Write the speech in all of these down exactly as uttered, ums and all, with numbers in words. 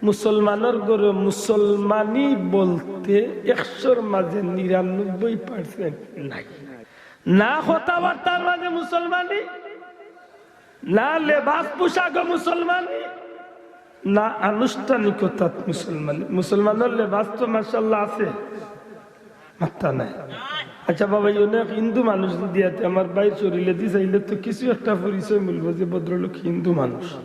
মুসলমানর ঘরো মুসলমানি বলতে একশোর মাঝে নিরানব্বই percent নাই। না কথাবার্তার মাঝে মুসলমানি, না লেবাস পোশাকো মুসলমানি, না আনুষ্ঠানিকতাত মুসলমানি। মুসলমানর লেবাস তো মাশাআল্লাহ আছে, মাত্তা নাই। আচ্ছা বাবা, এই অনেক হিন্দু মানুষ যদি ইয়াতে আমার ভাইর শরীরেদি চাইলে তো কিছু একটা পরিচয় মিলবো যে ভদ্রলোক হিন্দু মানুষ।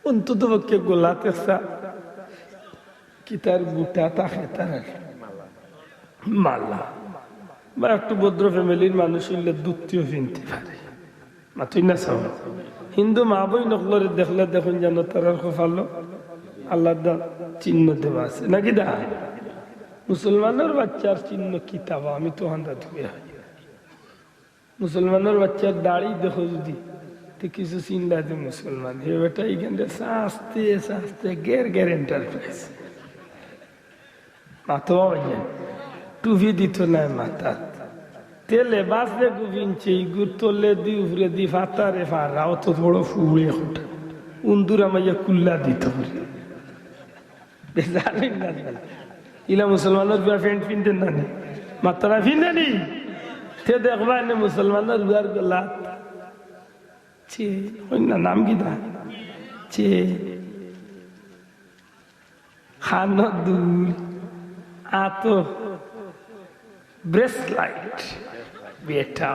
অন্তত পক্ষে গলাত একটা কিতার বুটা থাকে তার আর মালা, বা একটু ভদ্র ফ্যামিলির মানুষ অইলে ধুতিও পিনতে পারে। মাতইন না চাও? হিন্দু মা বইন অকলরে দেখলে দেখইন যেন তারার কপালো আল্লাহর দা চিহ্ন দেওয়া আছে, নাকি দা? মুসলমানর বাচ্চার চিহ্ন কিতা বা? আমি তো হান্দা ধুয়ে হয়। মুসলমানর বাচ্চার দাড়ি দেখো যদি, তে কিছু চিনলা যে মুসলমান। হে বেটা, ইখান দিয়া আস্তে আস্তে গের গের enterprise। মাতো ভাইয়া, টুপি দিত নায় মাথাত। তে লেবাস যে গু পিনছে, ইগুর তলেদি উপরেদি ফাতারে ফাড়া, অত বড় ফুড়ে খোটা। উন্দুর আমাইয়া কুল্লা দিত পারে। বেজার অইন না। ইলা মুসলমানর পুয়া প্যান্ট পিনতে না নি? মাত্তারা পিনতে নি? তে দেখবা এনে মুসলমানর পুয়ার গলাত চেইন, অইন না, নাম কিতা? চেইন। কানো দুল, আতো bracelet, বেটা।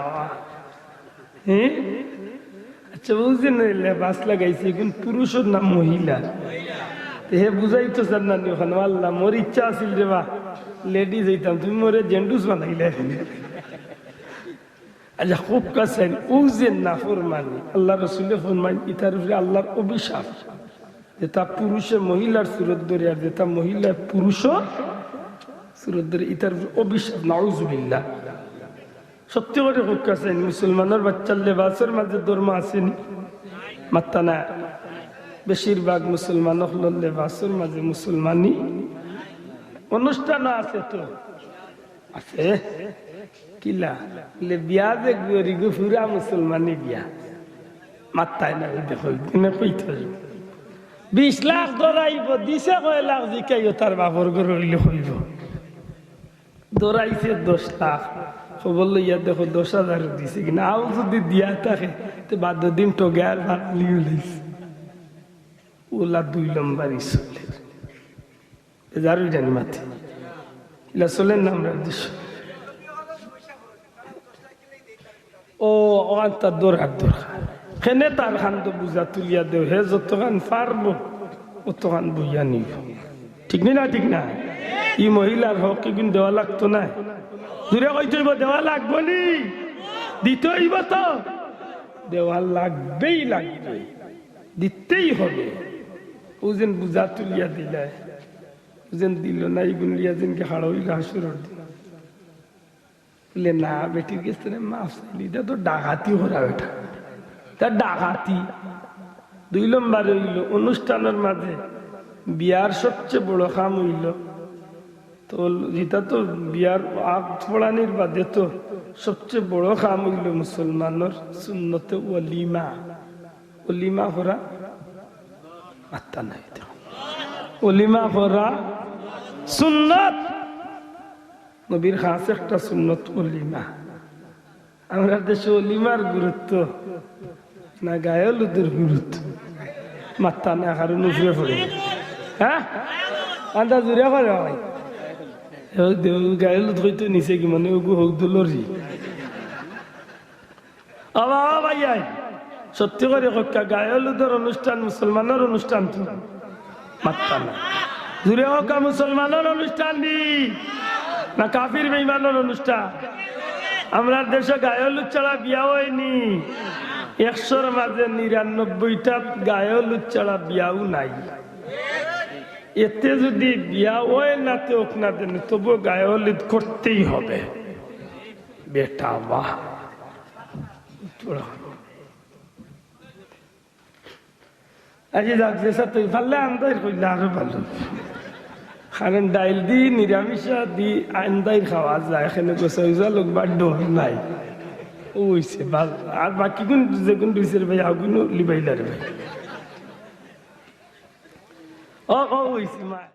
হ্যাঁ? আচ্ছা, অউ যে নে লেবাস লাগাইছে, ইগুন পুরুষর না মহিলার? তে হে বুঝাইতো চার না নি অখান, আল্লাহ, মোর ইচ্ছা আছিল রে বা, ladies অইতাম, তুমি মোরে জেন্টুস বানাইলে। আচ্ছা, খুব কাছে অউ যে নাফরমানি, আল্লাহর রসুলে ফরমাইন, ইতার উপরে আল্লাহর অভিশাপ। যেটা পুরুষে মহিলার সুরত ধরে আর যেটা মহিলায় পুরুষর সুরত ধরে, ইতার উপরে অভিশাপ, নাউজুবিল্লাহ। সত্যি করি কউক্কা চাইন, মুসলমানর বাচ্চার লেবাসর মাঝে ধর্ম আছে নি? মাত্তা না। বেশিরভাগ মুসলমান অকলর লেবাসর মাঝে মুসলমানি। অনুষ্ঠানও আছে তো, আছে। কিলা? বলে, বিয়া যে গরি গো পুরা মুসলমানি বিয়া। মাত্তায় না, ওই দেখো, তুমি কইতে পারো। বিশ লাখ ধরাইব, দিছে কয় লাখ জিকাইও তার বাপর ঘর অইলে কইব। ধরাইছে দশ লাখ, খবর লইয়া দেখো দশ হাজার দিছে কিনা। আউ যদি দিয়া থাকে, তে বাদ দিন ঠগে আর বানালি উলাইছে। ওলা দুই নম্বরই চলে। এ দারুল জানি মাতে। ইলা চলের নাম রাজ্য। ও, অখান তার দরকার, দরকার। কেনে তার খান তো বুঝা তুলিয়া দেও, হে যতখান পারবো, অতখান বইয়া নিব। ঠিক নি না, ঠিক না? ই মহিলার হক ইগুন দেওয়া লাগতো না? জুরে কইতে অইব, দেওয়া লাগবো নি? দিতে অইব তো? দেওয়া লাগবেই লাগবে, দিতেই হবে। ও যেন বুঝা তুলিয়া দিলায়, ও যেন দিল না, ইগুন লিয়া যেনকে খাড়া অইল হাসুরর দিন। বলে, "না, বেটির গেছ থনে মাফ চাইলি, ইটা তো ডাকাতি করা বেটা, ইটা ডাকাতি।" দুই নম্বরে অইল, অনুষ্ঠানর মাঝে বিয়ার সবচেয়ে বড় কাম অইল, তো ইটা তো বিয়ার আগ পড়ানির বাদে তো সবচেয়ে বড় কাম অইল মুসলমানর সুন্নতে ওলিমা। ওলিমা করা, মাত্তা নাই তো। ওলিমা করা সুন্নত। নবীর খাস একটা সুন্নত ওলিমা। আমরার দেশো ওলিমার গুরুত্ব না গায়ে হলুদর গুরুত্ব? মাত্তা না, কারণ উপরে পড়ে। হ্যাঁ, আন্দাজ জুড়ে করে ভাই। ও দে-, ও গায়ে হলুদ কইতো নিছে কি মানে ওগু হক দুলরি। ও বাবা ভাইয়াইন, সত্যি করি কউক্কা, গায়ে হলুদর অনুষ্ঠান মুসলমানর অনুষ্ঠান তো? মাত্তা না। জুরে কউক্কা, মুসলমানর অনুষ্ঠান নি না কাফির বেইমানর অনুষ্ঠান? আমরার দেশো গায়ে হলুদ ছাড়া বিয়া অয়নি। একশোর মাঝে নিরানব্বইটাত গায়ে হলুদ ছাড়া বিয়াউ নাই। এতে যদি বিয়া অয় না তে অউক না দেন, তবুও গায়ে হলুদ করতেই হবে। বেটা বাহ। আজি যাক, যে স্যার তুই পারলে আন্দাইর কইলে আরো ভালো। কারণ ডাইল দি, নিরামিষা দি, আন্দাইর খাওয়া যায়, এখানে গোসা উজা লোক বা ডর নাই। ও অইছে, ভালো। আর বাকি গুণ, যে গুণ রইছে রে ভাই, আগুনও লিবাইলা রে ভাই। ও, ও, ওই সীমা।